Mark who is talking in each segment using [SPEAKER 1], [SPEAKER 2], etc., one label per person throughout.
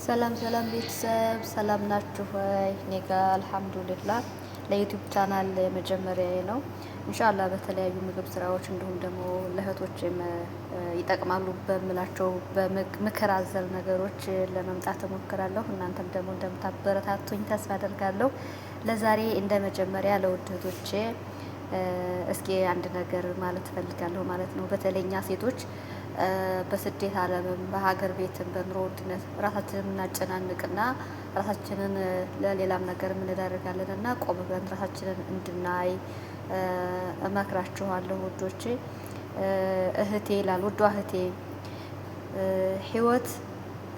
[SPEAKER 1] ሰላም ሰላም ቤተሰብ፣ ሰላም ናችሁ ወይ? እኔ ጋ አልሐምዱሊላህ። ለ YouTube channel የመጀመሪያዬ ነው። ኢንሻአላህ በተለያዩ ምግብ ስራዎች እንዲሁም ደግሞ ለእህቶች ይጠቅማሉ በምላቸው በምክር አዘል ነገሮች ለመምጣት እሞክራለሁ። እናንተም ደግሞ እንደምታበረታቱኝ ተስፋ አደርጋለሁ። ለዛሬ እንደ መጀመሪያ ለውድ እህቶቼ እስኪ አንድ ነገር ማለት እፈልጋለሁ ማለት ነው። በተለይ እኛ ሴቶች በስደት ዓለምም በሀገር ቤትም በኑሮ ውድነት ራሳችንን እናጨናንቅና ራሳችንን ለሌላም ነገር የምንዳርጋለን እና ቆም ብለን ራሳችንን እንድናይ እመክራችኋለሁ ውዶቼ። እህቴ ይላል፣ ውዷ እህቴ ህይወት፣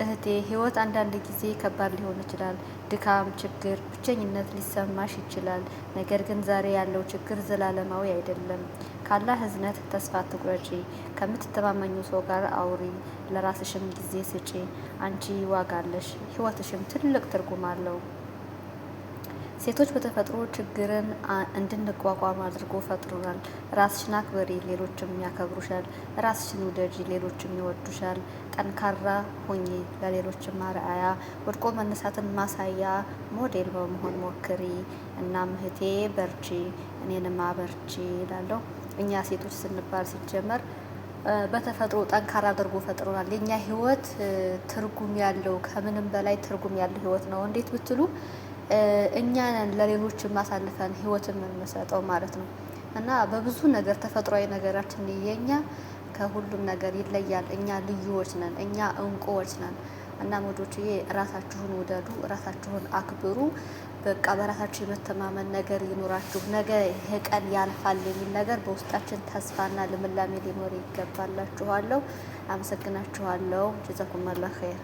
[SPEAKER 1] እህቴ ህይወት አንዳንድ ጊዜ ከባድ ሊሆን ይችላል። ድካም፣ ችግር፣ ብቸኝነት ሊሰማሽ ይችላል። ነገር ግን ዛሬ ያለው ችግር ዘላለማዊ አይደለም። ካላህ እዝነት ተስፋ አትቁረጪ። ከምትተማመኙ ሰው ጋር አውሪ፣ ለራስሽም ጊዜ ስጪ። አንቺ ዋጋ አለሽ፣ ህይወትሽም ትልቅ ትርጉም አለው። ሴቶች በተፈጥሮ ችግርን እንድንቋቋም አድርጎ ፈጥሮናል። ራስሽን አክብሪ፣ ሌሎችም ያከብሩሻል። ራስሽን ውደጂ፣ ሌሎችም ይወዱሻል። ጠንካራ ሁኚ፣ ለሌሎችም አርአያ፣ ወድቆ መነሳትን ማሳያ ሞዴል በመሆን ሞክሪ። እናም እህቴ በርቺ፣ እኔንም አበርቺ እላለሁ። እኛ ሴቶች ስንባል ሲጀመር በተፈጥሮ ጠንካራ አድርጎ ፈጥሮናል። የኛ ህይወት ትርጉም ያለው፣ ከምንም በላይ ትርጉም ያለው ህይወት ነው። እንዴት ብትሉ እኛ ነን ለሌሎች አሳልፈን ህይወትን የምንሰጠው ማለት ነው። እና በብዙ ነገር ተፈጥሯዊ ነገራችን የኛ ከሁሉም ነገር ይለያል። እኛ ልዩዎች ነን። እኛ እንቁዎች ነን። እና ወዶችዬ ራሳችሁን ውደዱ፣ ራሳችሁን አክብሩ። በቃ በራሳችሁ የመተማመን ነገር ይኖራችሁ። ነገ ይሄ ቀን ያልፋል የሚል ነገር በውስጣችን ተስፋና ልምላሜ ሊኖር ይገባላችኋለሁ። አመሰግናችኋለሁ። ጀዛኩሙላህ ኸይር።